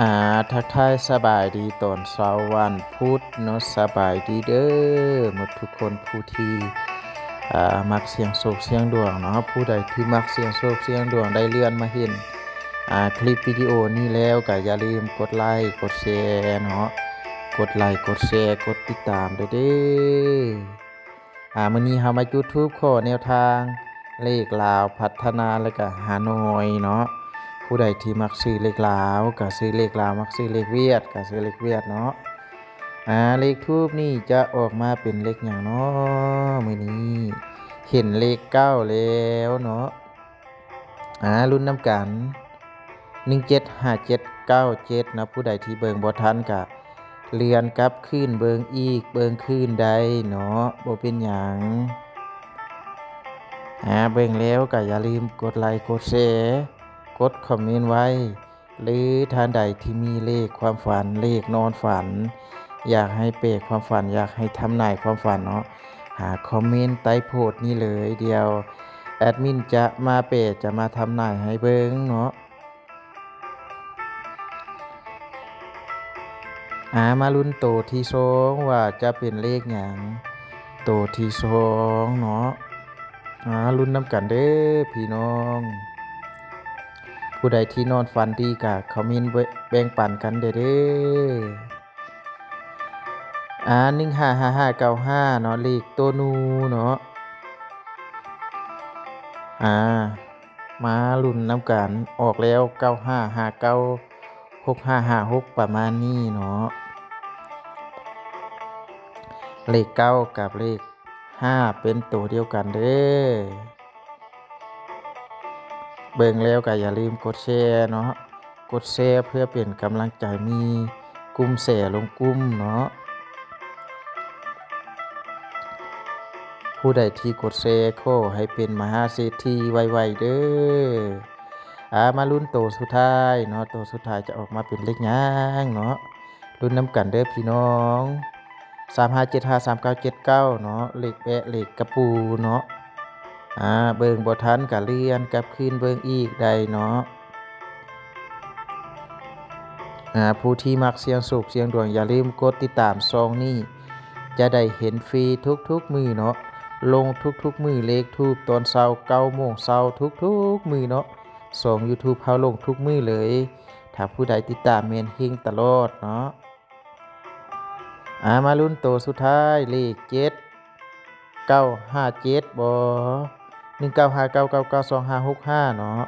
ອາ ທັກທາຍສະບາຍດີຕອນເຊົ້າວັນພຸດເນາະ, ສະບາຍດີເດີໝົດທຸກຄົນ ຜູ້ທີ່ ອາ ມັກສ່ຽງໂຊກສ່ຽງດວງເນາະ. ຜູ້ໃດທີ່ມັກສ່ຽງໂຊກສ່ຽງດວງ ໄດ້ເລື່ອນມາເຫັນ ອາ ຄລິບວິດີໂອນີ້ແລ້ວ ກໍຢ່າລືມກົດໄລກົດແຊເນາະ, ກົດໄລກົດແຊ ກົດຕິດຕາມເດີເດີ. ອາ ມື້ນີ້ເຮົາມາຈູດທູບຂໍແນວທາງເລກລາວພັດທະນາ ແລ້ວກະຮາໜ້ອຍເນາະ. ຜູ້ໃດທີ່ມັກຊື້ເລກລາວກໍຊື້ເລກລາວ, ມັກຊື້ເລກຫວຽດກໍຊື້ເລກຫວຽດເນາະ. ອາ ເລກທູບນີ້ຈະອອກມາເປັນເລກຫຍັງເນາະ? ມື້ນີ້ເຫັນເລກເກົ້າແລ້ວເນາະ. ອາ ລຸ້ນນຳກັນ ໜຶ່ງເຈັດຫ້າເຈັດເກົ້າເຈັດເນາະ. ຜູ້ໃດທີ່ເບິ່ງບໍ່ທັນກະເລື່ອນກັບຄືນເບິ່ງອີກ ເບິ່ງຄືນໄດ້ເນາະ, ບໍ່ເປັນຫຍັງ. ອາ ເບິ່ງແລ້ວກະຢ່າລືມກົດໄລກົດແຊ ກົດຄອມເມັນໄວ້ ຫຼືທ່ານໃດທີ່ມີເລກຄວາມຝັນ ເລກນອນຝັນ ຢາກໃຫ້ແປຄວາມຝັນ ຢາກໃຫ້ທຳນາຍຄວາມຝັນເນາະ ຫາຄອມເມັນໃຕ້ໂພສນີ້ເລີຍ. ດຽວແອດມິນຈະມາແປ ຈະມາທຳນາຍໃຫ້ເບິ່ງເນາະ. ອາ ມາລຸ້ນໂຕທີສອງວ່າຈະເປັນເລກຫຍັງ? ໂຕທີສອງເນາະ. ອາ ລຸ້ນນຳກັນເດີພີ່ນ້ອງ. ຜູ້ໃດທີ່ນອນຝັນດີກະຄອມເມັນແບ ແບ່ງປັນກັນແດ່ເດີ. ອາ ໜຶ່ງຫ້າຫ້າຫ້າເກົ້າຫ້າເນາະ, ເລກໂຕນູເນາະ. ອາ ມາລຸ້ນນຳກັນ. ອອກແລ້ວ ເກົ້າຫ້າຫ້າເກົ້າ ຫົກຫ້າຫ້າຫົກ ປະມານນີ້ເນາະ. ເລກເກົ້າກັບເລກຫ້າເປັນໂຕດຽວກັນເດີ. ເບິ່ງແລ້ວກໍຢ່າລືມກົດແຊເນາະ, ກົດແຊເພື່ອເປັນກຳລັງໃຈ ມີກຸ່ມແຊລົງກຸ່ມເນາະ. ຜູ້ໃດທີ່ກົດແຊ ຂໍໃຫ້ເປັນມະຫາເສດຖີໄວໆເດີ. ອາ ມາລຸ້ນໂຕສຸດທ້າຍເນາະ, ໂຕສຸດທ້າຍຈະອອກມາເປັນເລກຫຍັງເນາະ? ລຸ້ນນຳກັນເດີພີ່ນ້ອງ. ສາມຫ້າເຈັດຫ້າ ສາມເກົ້າເຈັດເກົ້າເນາະ, ເລກແປະ ເລກກະປູເນາະ. ອາ ເບິ່ງບໍ່ທັນກະເລື່ອນກັບຄືນເບິ່ງອີກໄດ້ເນາະ. ອາ ຜູ້ທີ່ມັກສ່ຽງໂຊກສ່ຽງດວງ ຢ່າລືມກົດຕິດຕາມຊ່ອງນີ້ ຈະໄດ້ເຫັນຟຣີທຸກໆມື້ເນາະ, ລົງທຸກໆມື້ ເລກທູບຕອນເຊົ້າ ເກົ້າໂມງເຊົ້າທຸກໆມື້ເນາະ. ຊ່ອງ YouTube ເຮົາລົງທຸກມື້ເລີຍ, ຖ້າຜູ້ໃດຕິດຕາມແມ່ນເຮັງຕະຫຼອດເນາະ. ອາ ມາລຸ້ນໂຕສຸດທ້າຍ ເລກເຈັດເກົ້າຫ້າເຈັດບໍ? ໜຶ່ງເກົ້າຫ້າເກົ້າເກົ້າເກົ້າສອງຫ້າຫົກຫ້າເນາະ.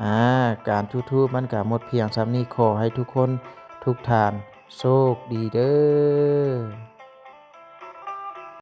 ອາ ການຈູດທູບມັນກະໝົດພຽງສ່ຳນີ້, ຂໍໃຫ້ທຸກຄົນທຸກທ່ານໂຊກດີເດີ.